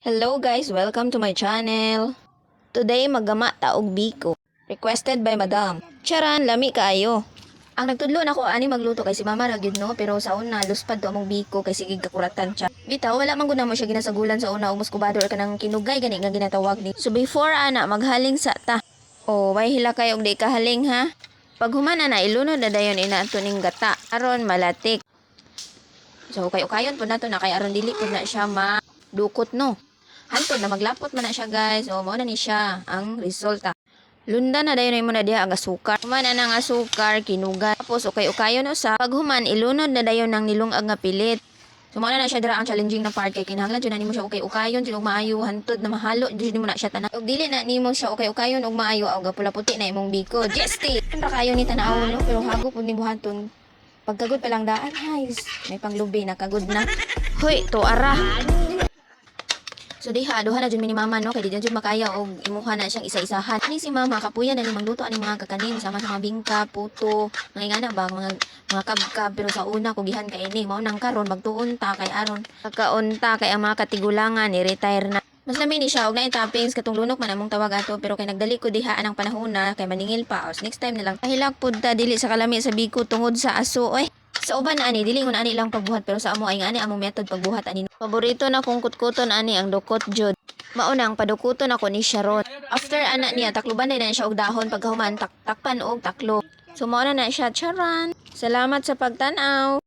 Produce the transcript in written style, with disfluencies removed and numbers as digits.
Hello guys, welcome to my channel. Today maggama ta og biko. Requested by Madam. Charan, lami kaayo. Ang nagtudlo nako ani magluto kay si Mama ra gyud, no, pero sa una luspad to among biko kay sige kakuratan siya. Bitaw wala man gud namo siya ginasagulan sa una og muskubado or kanang kinugay gani nga ginatawag ni. So before ana, maghaling sa ta. Oh, way hilakay og di kahaling ha. Pag human ana, ilunod na dayon ina ato ning gata aron malatik. So kay ukayon pud nato na kay aron dili pud na siya madukot, no. Hantod na maglapot man na siya, guys. O mao na ni siya ang resulta. Lunda na dayon mo na diha ang asukar. Human na ang asukar, kinuga. Tapos ukay ukayon usa. Pag human, ilunod na dayon ang nilungag nga pilit. So mao na na siya dira ang challenging na part kay kinahanglan jud na nimo siya ukay ukayon jud og maayo hantod na mahalo jud nimo na siya tanan. Og dili na nimo siya ukay ukayon og maayo, og pula puti na imong biko. Jesty. Ra kayo ni tan-aw, no, pero hago pud ni buhaton. Pagkagod pa lang daan, hays, may panglubi na kagod na. Hoy, to ara. So diha, duha na jud mi ni Mama, no, kay di na jud makaya og imuha na siyang isa-isahan. Ani si Mama kapuya na ni mangluto ani mga kakanin sama sa mga bingka, puto, mga ingana ba, mga kabkab, pero sa una kugihan kay ini mao nang karon magtuon ta kay aron kakaon ta kay ang mga katigulangan ni retire na. Mas lami ni siya og naay toppings, katong lunok man among tawag ato, pero kay nagdali ko diha anang panahon na kay maningil pa. Os next time na lang. Kahilak pud ta dili sa kalami sa biko tungod sa aso oy. Sa uban ani dili ngon ani lang pagbuhat, pero sa amo ay nga ani among method pagbuhat ani. Paborito na kong kutkuton ani ang dukot jud. Mao nang padukuton ako ni Sharon. After ana niya, takluban na siya og dahon, pagkahuman takpan og taklo. So mao na na siya, charan. Salamat sa pagtan-aw.